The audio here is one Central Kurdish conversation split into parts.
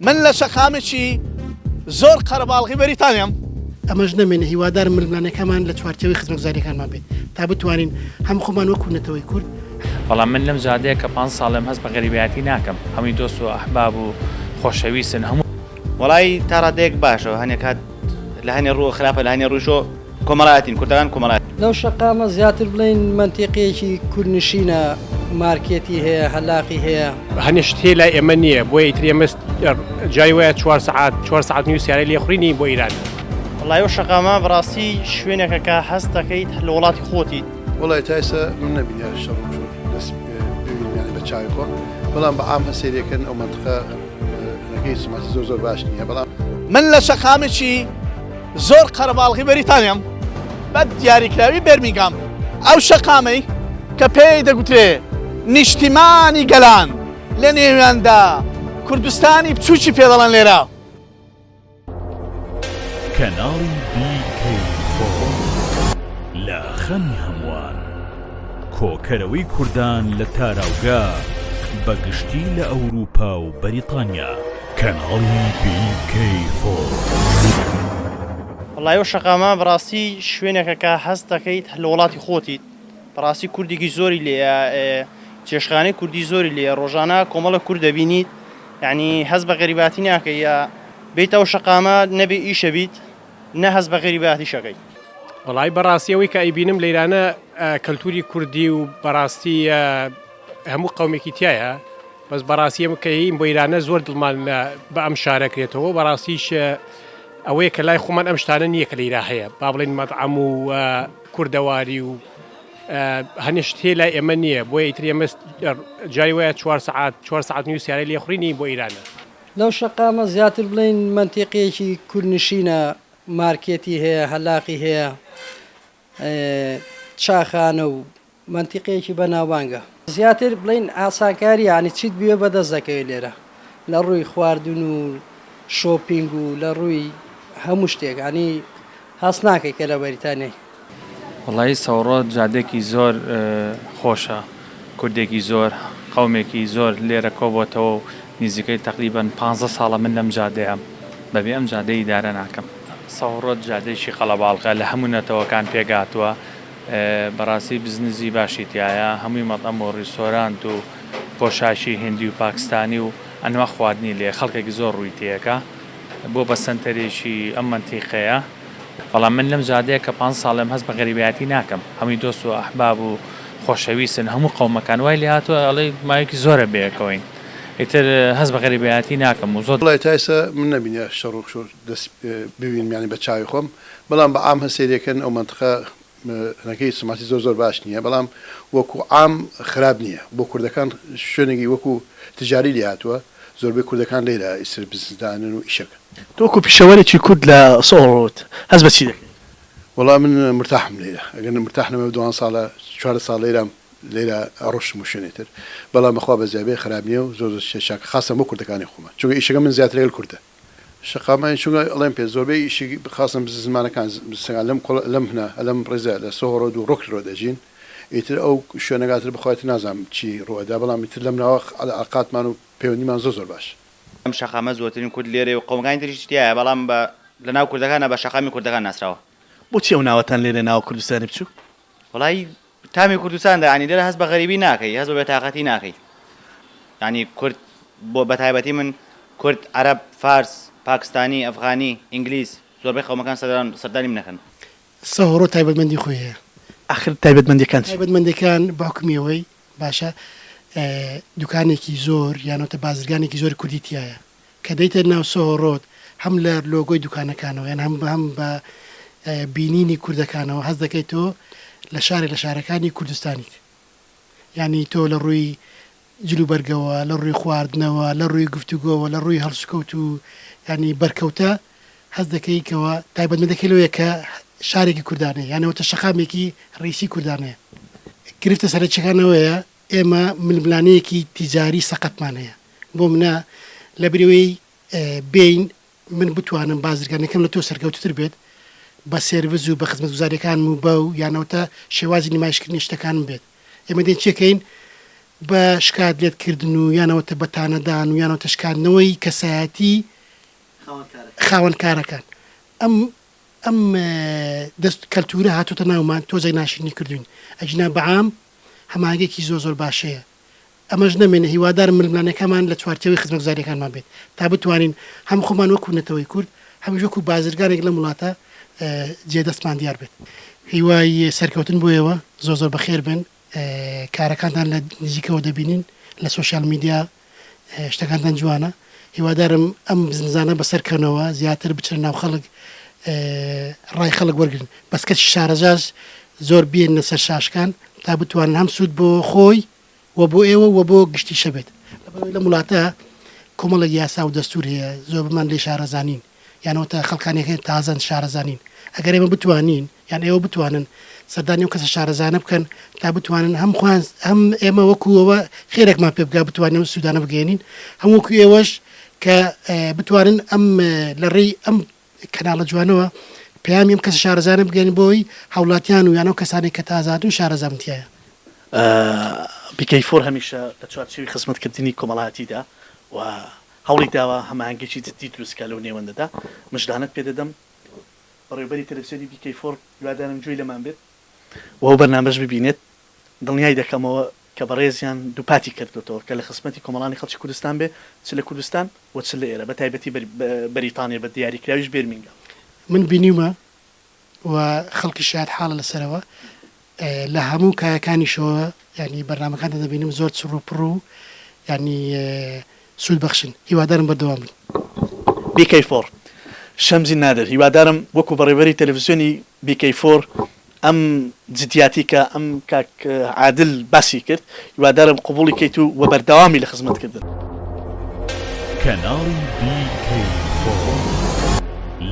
من لە شەقامێکی زۆر قەرەباڵغی بەریتانیام. ئەمەش نەمێنێ هیوادارم ململانێکەمان لە چوارچێوەی خزمەتگوزاریەکانمان بێت تا بتوانین هەم خۆمان وەکو نەتەوەی کورد، بەڵام من لەم جادەیە کە پانزە ساڵێم هەست بە غەریبایەتی ناکەم هەمووی دۆست و ئەحباب و خۆشەویستن هەموو. وەڵایی تا ڕادەیەک باشە هەنێ کات لە هەنێ ڕووە خراپە لە هەنێ ڕوویشۆ کۆمەڵایەتین کوردەکان کۆمەڵایەتین. لەو شەقامە زیاتر بڵێین مەنتیقەیەکی کوردنشینە، مارکێتی هەیە، هەلاقی هەیە. هەنێ شت هەیە لای ئێمە نییە، بۆیە ئیتر ئێمە جاری وایە چوار سەعات، چوار سەعات نیو سیارەی لێ خوڕینی بۆ ئیران. وەڵای ئەو شەقامە بەڕاستی شوێنێکە کە هەست دەکەیت لە وڵاتی خۆتیت. وەڵای تا ئێستا من نەبینیە شەڕ و شۆڕ دەست ببینم یانی بە چاوی خۆم بەڵام بە عام هەر سەیرێکن ئەو مەنتقە ڕێگەی سمعەتی زۆر زۆر باش نییە بەڵام. من لە شەقامێکی زۆر قەرەباڵغی بەریتانیام بە دیاریکراوی بێرمینگام ئەو شەقامەی کە پێی دەگوترێ نیشتیمانی گەلان لە نێویاندا کوردستانی بچووکی پێ دەڵێن لێرە. کەناڵی BK4 لە خەمی هەمووان کۆکەرەوەی کوردان لە تاراوگە بە گشتی لە ئەوروپا و بەریتانیا. کەناڵی BK4. وەڵای ئەو شەقامە بەڕاستی شوێنێکە کە هەست دەکەیت لە وڵاتی خۆتیت بەڕاستی کوردێکی زۆری لێیە چێشخانەی کوردی زۆری لێیە ڕۆژانە کۆمەڵە کورد دەبینیت یعنی هەست بە غەریباتی ناکەی یا بیتە ئەو شەقامە نەبێ ئیشە بیت نە هەست بە غەریباتی شەکەی. وەڵایی بەڕاستی ئەوەی کە ئەیبینم لەیرانە کەلتوری کوردی و بەڕاستی هەموو قەومێکی تایە بەس بەڕاستی ئێمە کە یین بۆ ئیرانە زۆر دڵمان بە ئەم شارە کرێتەوە بەڕاستیش ئەوەیە کە لای خۆمان ئەم شتانە نییە کە لەیرا هەیە با بڵێن مەطعەم و کوردەواری و هەنێ شت هەیە لای ئێمە نییە بۆیە ئیتر ئێمە جاری وایە چوار سەعات چوار سەعات نیو سیارەی لێخوڕینی بۆ ئیرانە. لەو شەقامە زیاتر بڵێین مەنتیقەیەکی کوردنشینە مارکێتی هەیە هەلاقی هەیە چاخانە و مەنتیقەیەکی بەناوبانگە. زیاتر بڵێین ئاسانکاریە یانی چیت بوێ بەدەست دەکەوێت لێرە لە ڕووی خواردن و شۆپینگ و لە ڕووی هەموو شتێک یانی هەست ناکەی کە لە بەریتانیای. وەڵایی سەوڕۆ جادەیەکی زۆر خۆشە کوردێکی زۆر قەومێکی زۆر لێرە کۆبۆتەوە و نیزیکەی تەقریبەن پانزە ساڵە من لەم جادەیەم بەبێ ئەم جادەیە ئیدارە ناکەم. سەوڕۆ جادەیەکی قەڵەباڵغە لە هەموو نەتەوەکان پێکهاتووە بەڕاستی بزنزی باشی تیایە هەمووی مەتعەم و ڕیستۆرانت و پۆشاکی هیندی و پاکستانی و ئەنوا خواردنی لێیە خەڵکێکی زۆر ڕووی تێیەکا بووە بە سەنتەرێکی ئەم مەنتیقەیە. بەڵام من لەم جادەیە کە پانزە ساڵێم هەست بە غەریبایەتی ناکەم هەمووی دۆست و ئەحباب و خۆشەویستن هەموو قەومەکان وای لێهاتووە ئەڵێی ماوەیەکی زۆرە بەیەکەوەین ئیتر هەست بە غەریبایەتی ناکەم و زۆر. وەڵای تا ئێستا من نەبینیە شەڕ و شۆر دەست ببینم یانی بە چاوی خۆم بەڵام بە عام هەر سەیرێکەن ئەو مەنتقە نەکەی سومعەتی زۆر زۆر باش نییە بەڵام وەکو عام خراپ نییە بۆ کوردەکان شوێنێکی وەکو تجاری لێ هاتووە زۆربەی کوردەکان لێرە ئیسر بزنس دانن و ئیشەکەن. تۆ وەکو پیشەوەرێکی کورد لە سۆڵ هەست بە چی دەکەی؟ وەڵا من مرتاحم لێرە ئەگەر مرتاح نەبم دوانزە ساڵە 14 ساڵ لێرەم لێرە ئەڕۆشتم بۆ شوێنێ تر بەڵام بەخوا بەزیابێ خراپ نییە و زۆر زۆر شتێ چاکە خاسە بۆ کوردەکانی خۆمان چونکە ئیشەکە من زیاتر لەگەل کوردە شەقامانی چونکە ئەڵێم پێ زۆربەی ئیشی خاصەن بزنسمانەکان بزنسەکان لەم کۆڵ لەم هنا لەم ڕیزە لە سۆهۆ ڕۆد و ڕۆکلی ڕۆد ئەژین ئیتر ئەو شوێنەگاتر بەخوا ئیتر نازانم چی ڕوو ئەدا بەڵام ئیتر لەم ناوە عەلاقاتمان و پەیوەندیمان زۆر زۆر باش. ئەم شەقامە زۆرترین کورد لێرەیە و قەومەکانی تریش تیایە بەڵام بە لە ناو کوردەکانا بە شەقامی کوردەکان ناسراوە. بۆچی ئەو ناوەتان لێرە ناوە کوردستانی بچووک؟ وەڵایی تامی کوردستان دا یانی لێرە هەست بە غەریبی ناکەی هەست بە بێتاقەتی ناکەی یانی کورد بۆ بەتایبەتی من کورد عەرەب فارس پاکستانی ئەفغانی ئینگلیز زۆربەی قەومەکان سەردان سەردانی من ئەکەن. سەهۆڕۆ تایبەتمەندی خۆی هەیە. ئاخر تایبەتمەندیەکان چین؟ تایبەتمەندیەکان بە حوکمی ئەوەی باشە دوکانێکی زۆر یان وتە بازرگانێکی زۆری کوردی تیایە کە دێیتە ناو سۆهۆ ڕۆد هەم لە لۆگۆی دوکانەکانەوە یان هەم هەم بە بینینی کوردەکانەوە هەست دەکەیت تۆ لە شارێک لە شارەکانی کوردستانیت یانی تۆ لە ڕووی جلوبەرگەوە لە ڕووی خواردنەوە لە ڕووی گفتوگۆوە لە ڕووی هەڵسوکەوت و یانی بەرکەوتە هەست دەکەی کەوا تایبەتمەندەکەی لەوەیە کە شارێکی کوردانەیە یان ئەوەتە شەقامێکی ڕیسی کوردانەیە. گرفتە سەرەکیەکان ئەوەیە ئێمە ململانێیەکی تیجاری سەقەتمان هەیە بۆ منە لەبری ئەوەی بێین من بتوانم بازرگانیەکەم لە تۆ سەرکەوتوتر بێت بە سێرڤس و بە خزمەتگوزاریەکانم و بەو یان ئەوەتە شێوازی نمایشکردنی شتەکانم بێت ئێمە دێین چیەکەین؟ بە شکات لێت کردن و یانەوەتە بە تانەدان و یانەوەتە شکاندنەوەی کەسایەتی خاوەن کارەکان ئەم ئەم دەست کەلتورە هاتۆتە ناومان تۆزێک ناشرینی کردوین ئەگینا بەعام هەماهەنگیەکی زۆر زۆر باشەیە ئەمەش نەمێنێ هیوادارم ململانێکەمان لە چوارچێوەی خزمەتگوزاریەکانمان بێت تا بتوانین هەم خۆمان وەکو نەتەوەی کورد هەمیش وەکو بازرگانێک لەم وڵاتە جێ دەستمان دیار بێت. هیوای سەرکەوتن بۆ ئێوە زۆر زۆر بەخێر بێن کارەکانتان لە نزیکەوە دەبینین لە سۆشیال میدیا شتەکانتان جوانە هیوادارم ئەم بزنزانە بەسەر کەنەوە زیاتر بچنە ناو خەڵک ڕای خەڵک وەرگن بەس کەسی شارەزاش زۆر بێننە سەر شاشکان تا بتوانن هەم سوود بۆ خۆی و بۆ ئێوە و بۆ گشتیشە بێت لەبەرئەوەی لەم وڵاتە کۆمەڵێک یاسا و دەستور هەیە زۆربەمان لێی شارەزا نین یان ئەوەتا خەڵکانێک هەیە تازەن شارەزا نین ئەگەر ئێمە بتوانین یان ئێوە بتوانن سەردانی ئەو کەسە شارەزانە بکەن تا بتوانن هەم خۆیان هەم ئێمە وەکو ئەوە خێرێکمان پێ بگا بتوانین ئەو سوودانە بگەیەنین هەم وەکو ئێوەش کە بتوانن ئەم لە ڕێی ئەم کەناڵە جوانەوە پەیامی ئەم کەسە شارەزانە بگەیەنن بۆ ئەوەی هاوڵاتیان و یان ئەو کەسانەی کە تازە هاتوون شارەزا بن تیایا. بیکەی فۆر هەمیشە لە چوارچێوی خزمەتکردنی کۆمەڵایەتیدا و هەوڵی داوە هەماهەنگیی جددی دروست بکات لەو نێوەندەدا. مژدانەت پێ دەدەم بەڕێوەبەری تەلەفزیۆنی بیکەی فۆر هیوادارم گوێی لەمان بێت و ئەو بەرنامەش ببینێت. دڵنیای دەکەمەوە کە بەڕێزیان دووپاتی کردۆتەوە کە لە خزمەتی کۆمەڵانی خەڵکی کوردستان بێ چ لە کوردستان و چ لە ئێرە بە تایبەتی بەریتانیا بە دیاریکراویش بێرمینگام. من بینیومە و خەڵکی شایەت حاڵە لەسەرەوە لە هەموو کایەکانیشەوە یانی بەرنامەکانتان دەبینم زۆر چڕ و پڕ و یانی سوود بەخشن هیوادارم بەردەوام بن. بی کەی فۆڕ شەمزین نادر هیوادارم وەکو بەڕێوەبەری تەلەفزیۆنی بی کەی فۆر ئەم جدیاتی کە ئەم کاک عادل باسی کرد هیوادارم قبوڵی کەیت و وە بەردەوامی لە خزمەت کردن. کەناڵی بی کەی فۆر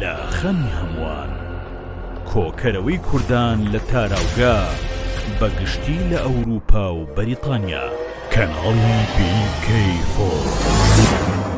لە خەمی هەمووان. کۆکەرەوەی کوردان لە تاراوگە بە گشتی لە ئەوروپا و بەریتانیا. کەناڵی بی کەی فۆر.